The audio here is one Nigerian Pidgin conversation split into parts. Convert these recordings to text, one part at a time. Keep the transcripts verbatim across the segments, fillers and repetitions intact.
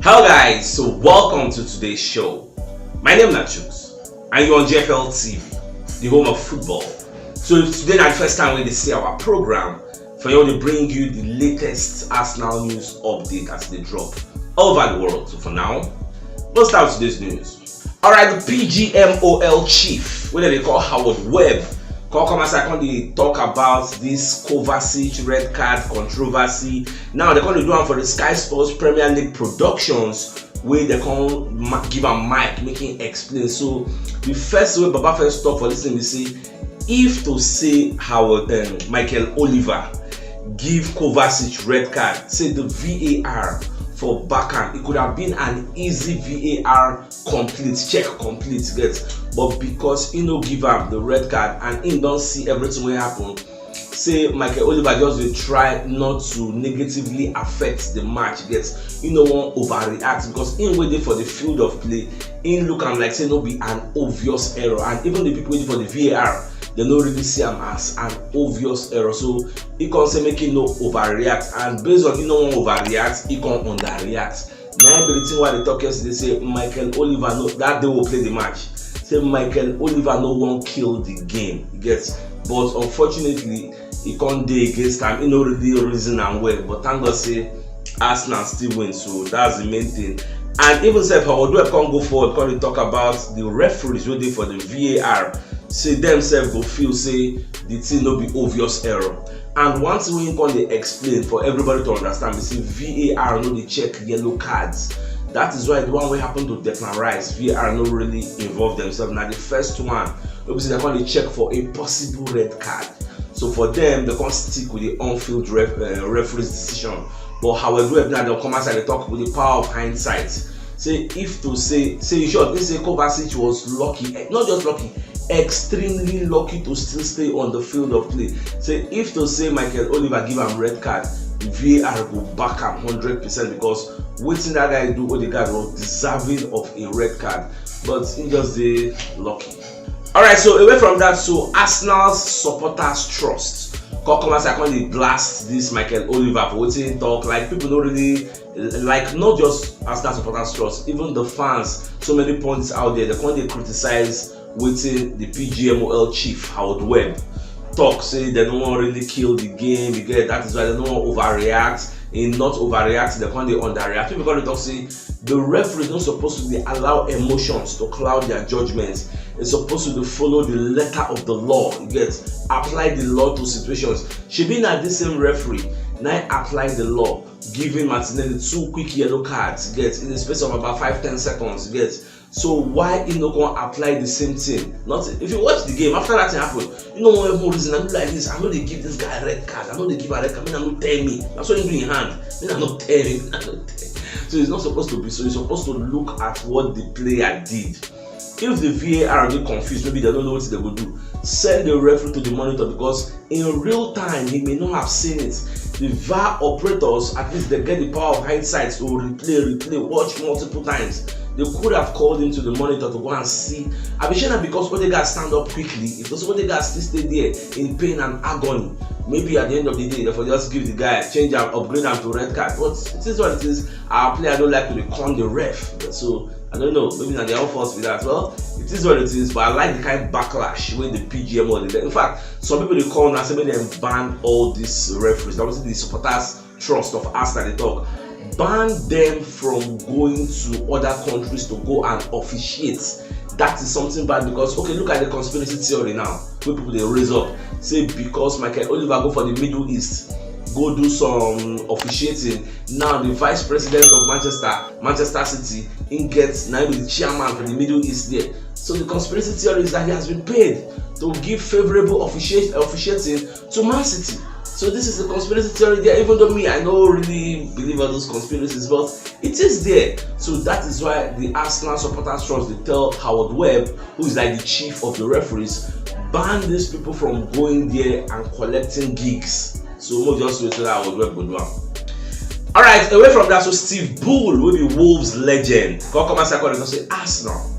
Hello guys, so welcome to today's show. My name na Chuks and you're on G F L T V, the home of football. So if today na the first time wey you dey see our program, for here we dey bring you the latest Arsenal news update as e dey drop all over the world. So for now, let's start with today's news. Alright, the P G M O L chief, wey dem dey call Howard Webb, come come outside come dey talk about this Kovacic red card controversy. Now dem come dey do am for the Sky Sports Premier League Productions, wey dem come ma- give am mic make him explain. So the first way Baba first talk for this thing be say, if to say Howard, um, Michael Oliver give Kovacic red card, say the V A R for back am, it could have been an easy V A R complete check, complete, get, but because he no give am the red card and he don see everything wey happen, say Michael Oliver just dey try not to negatively affect the match, get, he no wan overreact because him wey dey for the field of play, he look am like say no be an obvious error, and even the people wey dey for the V A R, dem no really see am as an obvious error. So he come say make he no overreact, and based on he no wan overreact, he come underreact. Na him be the thing wey I dey talk yesterday, say Michael Oliver no, that day we play the match, say Michael Oliver no wan kill the game, you get, but unfortunately he come dey against am, he no really reason am well, but thank God say Arsenal still win, so that's the main thing. And even sef Howard Webb come go forward come dey talk about the referees wey dey for the V A R, say dem sef go feel say the thing no be obvious error. And one thing wey he come dey explain for everybody to understand be say V A R no dey check yellow cards. That is why the one wey happen to Declan Rice, V A R no really involve themselves. Na the first one wey be say dem come dey check for a possible red card. So for them, dem come stick with the on-field ref, uh, referee's decision. But Howard Webb now dem come outside dey talk with the power of hindsight. Say if to say, say in short, he say Kovacic was lucky, eh, not just lucky, extremely lucky to still stay on the field of play. Say if to say Michael Oliver give am red card, the V A R go back am hundred percent because wetin that guy do Odegaard was deserving of a red card, but he just dey lucky. Alright, so away from that, so Arsenal supporters trust come come outside come dey blast this Michael Oliver for wetin he talk. Like people no really like, not just Arsenal supporters trust, even the fans, so many points out there, dem come dey criticize wetin the P G M O L chief Howard Webb talk, say dem no wan really kill the game, you get, that is why dem no wan overreact. In not overreact, dem come dey underreact. People come dey talk say the referees no suppose to dey allow emotions to cloud their judgment. Dem suppose to dey follow the letter of the law, you get, apply the law to situations. Shebi na this same referee na him apply the law, giving Martinelli two quick yellow cards, you get, in the space of about five ten seconds, you get. So why he no come apply the same thing? Not if you watch the game after that thing happen, you no wan even reason am like this. I no dey give this guy red card, I no dey give am red card, make una no tell me. Na so he do him hand, make una no tell me, make una no tell me. So it's not supposed to be so. You're supposed to look at what the player did. If the V A R dey confused, maybe dem no know wetin dem go do, send the referee to the monitor, because in real time he may not have seen it. The V A R operators, at least dem get the power of hindsight to replay, replay, watch multiple times. Dem could have called him to the monitor to go and see. Abi shey na because Odegaard stand up quickly? If to say Odegaard still stay there in pain and agony, maybe at the end of the day dem for just give the guy, change am, upgrade am to red card. But it is what it is. Our player no like to dey con the ref, so I don't know, maybe na their own fault be that. Well, it is what it is, but I like the kind backlash wey the P G M O dey get. In fact, some people dey call now say make dem ban all these referees. Na wetin the supporters trust of Arsenal dey talk. Ban them from going to other countries to go and officiate. That is something bad because, okay, look at the conspiracy theory now wey people dey raise up, say because Michael Oliver go for the Middle East, go do some officiating, now the vice president of Manchester, Manchester City, he get, na him be the chairman for the Middle East there. So the conspiracy theory is that he has been paid to give favourable officiate, officiating to Man City. So this is the conspiracy theory there, even though me, I no really believe all those conspiracies, but it is there. So that is why the Arsenal supporters trust dey tell Howard Webb, who is like the chief of the referees, ban these people from going there and collecting gigs. So mo just wait till Howard Webb go do am. Alright, away from that, so Steve Bull, wey be Wolves legend, come come outside come dey talk say Arsenal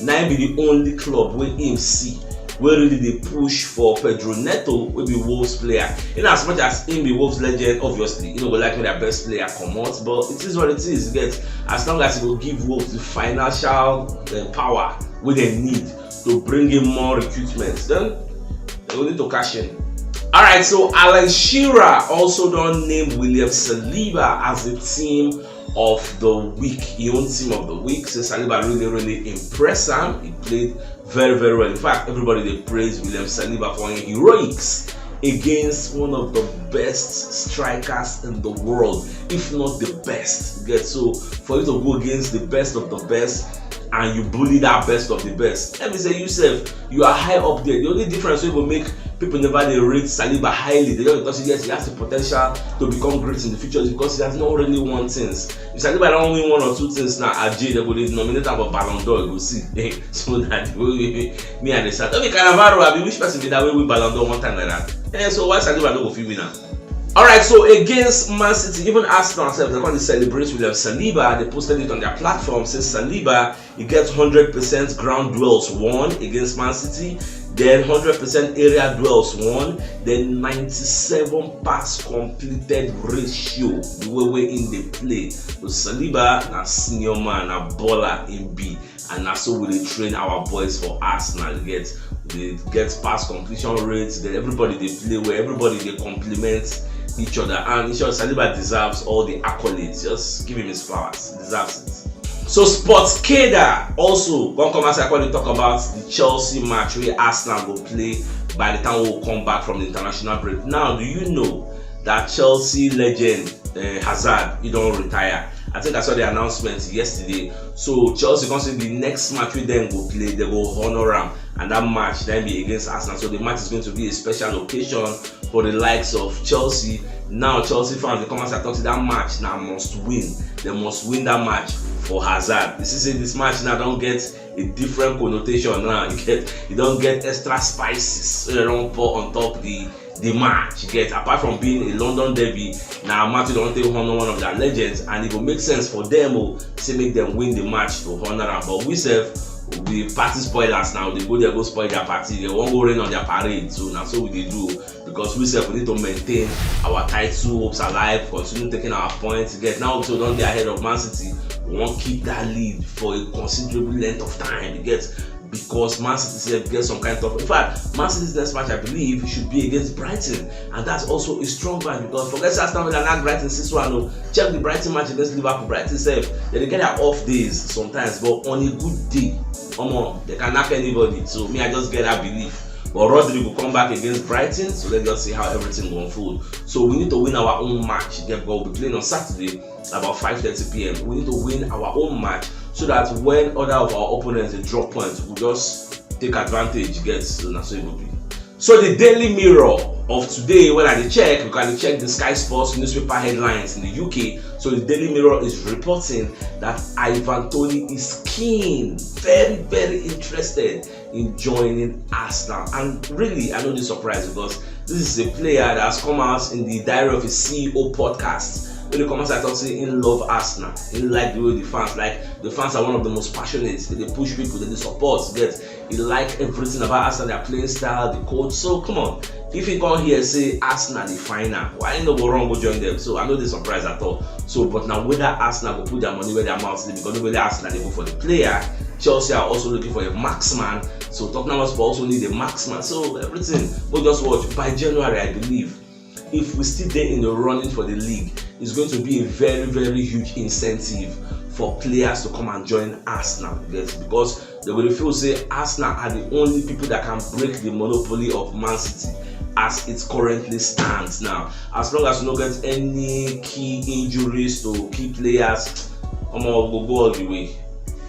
na him be the only club wey him see wey really dey push for Pedro Neto, wey be Wolves player. In as much as im be Wolves legend, obviously, you know, go like make their best player comot, but it is what it is. You get, as long as e go give Wolves the financial uh, power wey dem need to bring in more recruitment, then they go need to cash in. All right, so Alan Shearer also don name William Saliba as the team of the week, his own team of the week. So Saliba really, really impressed him. He played very, very well. In fact, everybody dey praise William Saliba for his heroics against one of the best strikers in the world, if not the best. Get, so for you to go against the best of the best and you bully that best of the best, let me say, you sef, you are high up there. The only difference wey go make people never dey rate Saliba highly, they just talk say yes, he has the potential to become great in the future, is because he has not really won things. If Saliba don win one or two things now, Aje, they go dey nominate am for Ballon d'Or, you go see. So that the way me and the start. Okay, Cannavaro, I be which person be that wey win Ballon d'Or one time like that? Eh, so why Saliba no go fit win am? All right, so against Man City, even Arsenal sef, they come dey celebrate William Saliba. They posted it on their platform, say Saliba, he gets hundred percent ground duels won against Man City, then hundred percent area duels won, then ninety-seven pass completed ratio, the way wey im dey play. So Saliba na senior man, na baller im be, and na so we dey train our boys for Arsenal. You get, they get pass completion rates, then everybody dey play well, everybody dey compliment each other, and in short, Saliba deserves all the accolades. Just give him his flowers, he deserves it. So Sports Cater also come come as I call it, talk about the Chelsea match wey Arsenal go play by the time we come back from the international break. Now, do you know that Chelsea legend uh, Hazard, he don retire? I think I saw the announcement yesterday. So Chelsea come say the next match wey dem go play, they go honor am, and that match then be against Arsenal. So the match is going to be a special occasion for the likes of Chelsea. Now Chelsea fans dey come as I talk say that match na must win. They must win that match for Hazard. You see say this match now don get a different connotation now. You get, e don get extra spices wey dem don pour on top the the match. You get, apart from being a London derby, na match wey dem wan take honor one of their legends, and e go make sense for them o, say make dem win the match to honor am. But we sef, we be party spoilers now. They go there go spoil their party. They wan go rain on their parade. So na so we dey do o, because we sef, we need to maintain our title hopes alive, continue taking our points. You get, now so we don dey ahead of Man City. We wan keep that lead for a considerable length of time. You get, because Man City sef get some kind of, in fact, Man City's next match, I believe, should be against Brighton, and that's also a strong match, because forget say Aston Villa knack Brighton six one o. Check the Brighton match against Liverpool. Brighton sef, they dey get their off days sometimes, but on a good day, omo, they can knack anybody. So me, I just get that belief. But Rodri go come back against Brighton, so let's just see how everything go unfold. So we need to win our own match. Dem go be playing on Saturday about five thirty p.m. We need to win our own match so that when other of our opponents dey drop points, we just take advantage. Get, so na so e go be. So the Daily Mirror of today, when I dey check, you can check the Sky Sports newspaper headlines in the U K. So the Daily Mirror is reporting that Ivan Toney is keen, very, very interested in joining Arsenal. And really, I no dey surprise, because this is a player that has come out in the Diary of a C E O podcast. When he come out, I talk say he love Arsenal. He like the way the fans, like, the fans are one of the most passionate. They dey push people, they dey support. Get, he like everything about Arsenal, their playing style, the coach. So come on, if he come here say Arsenal the final, why he no go run go join them? So I no dey surprise at all. So, but now whether Arsenal go put their money where their mouth dey, because nobody Arsenal dey go for the player. Chelsea are also looking for a marksman. So Tottenham Hotspur also need a marksman. So everything, we just watch. By January, I believe, if we still dey in the running for the league, it's going to be a very, very huge incentive for players to come and join Arsenal. Yes, because they go dey feel say Arsenal are the only people that can break the monopoly of Man City as it currently stands now. As long as we no get any key injuries to key players, omo, we go go all the way.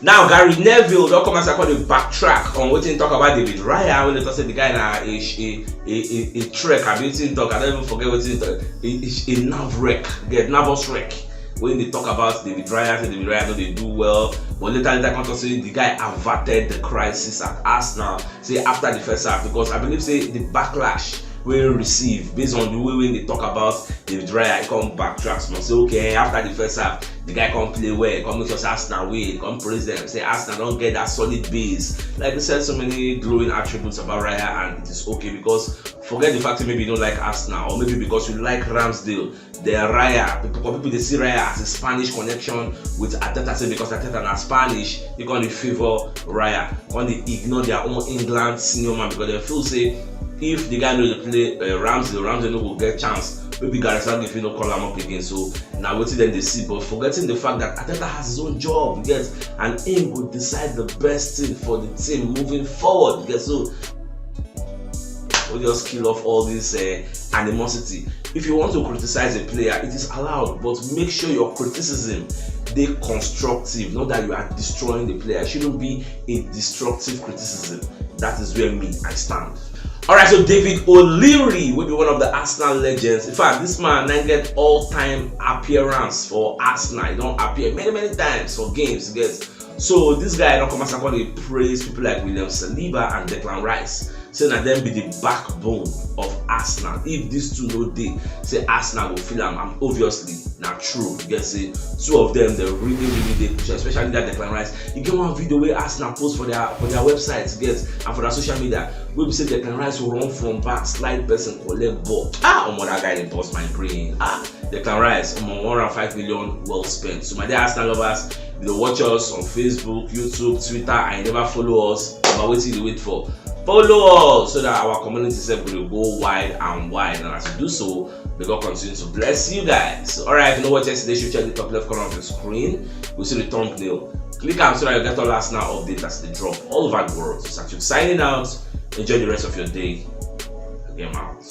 Now, Gary Neville don come as I call dey backtrack on wetin he talk about David Raya, when they talk say the guy na a a a a, a trek. I be wetin he talk. I don even forget wetin he talk. A, a, a nerve wreck, get nervous wreck. When they talk about David Raya, say David Raya no dey do well. But later, later, come talk say the guy averted the crisis at Arsenal. Say after the first half, because I believe say the backlash wey receive based on the way wey dey talk about David Raya. He come backtrack small, say okay, after the first half, the guy come play well, come make sure say Arsenal win, come praise them, say Arsenal don get that solid base. Like, he said so many glowing attributes about Raya, and it is okay because forget the fact that maybe you don't like Arsenal, or maybe because you like Ramsdale, the Raya, people, people dey see Raya as a Spanish connection with Arteta, say because Arteta na Spanish, they gonna favor Raya, gonna ignore their own England senior man because they feel say if the guy no dey play uh, Ramsdale, Ramsdale no go get chance. Maybe Gareth Southgate fit no call am up again. So now wetin dem dey see, but forgetting the fact that Arteta has his own job, you get, and him go decide the best thing for the team moving forward. You get, so we just kill off all this uh, animosity. If you want to criticize a player, it is allowed, but make sure your criticism dey constructive, not that you are destroying the player. It shouldn't be a destructive criticism. That is where me I stand. All right, so David O'Leary will be one of the Arsenal legends. In fact, this man now get all-time appearance for Arsenal. He don appear many, many times for games. Get, so this guy don come as I come dey praise people like William Saliba and Declan Rice. Say na dem be the backbone of Arsenal. If these two no dey, say Arsenal go feel am. And obviously, na true. You get, say two of them, they really, really dey crucial, especially that Declan Rice. You get one video wey Arsenal post for their for their website, you get, and for their social media, wey be say Declan Rice will run from back, slide person, collect ball. Ah, omo, that guy dey burst my brain. Ah, Declan Rice, omo, one hundred five million well spent. So my dear Arsenal lovers, you dey watch us on Facebook, YouTube, Twitter, and you never follow us, but wetin you dey wait for? Follow us so that our community sef go dey go wide and wide. And as you do so, may God continue to bless you guys. All right, if you no watch yesterday show, check the top left corner of your screen. You see the thumbnail. Click am so that you get all Arsenal updates as they drop all over the world. So Satchuk signing out. Enjoy the rest of your day. Game out.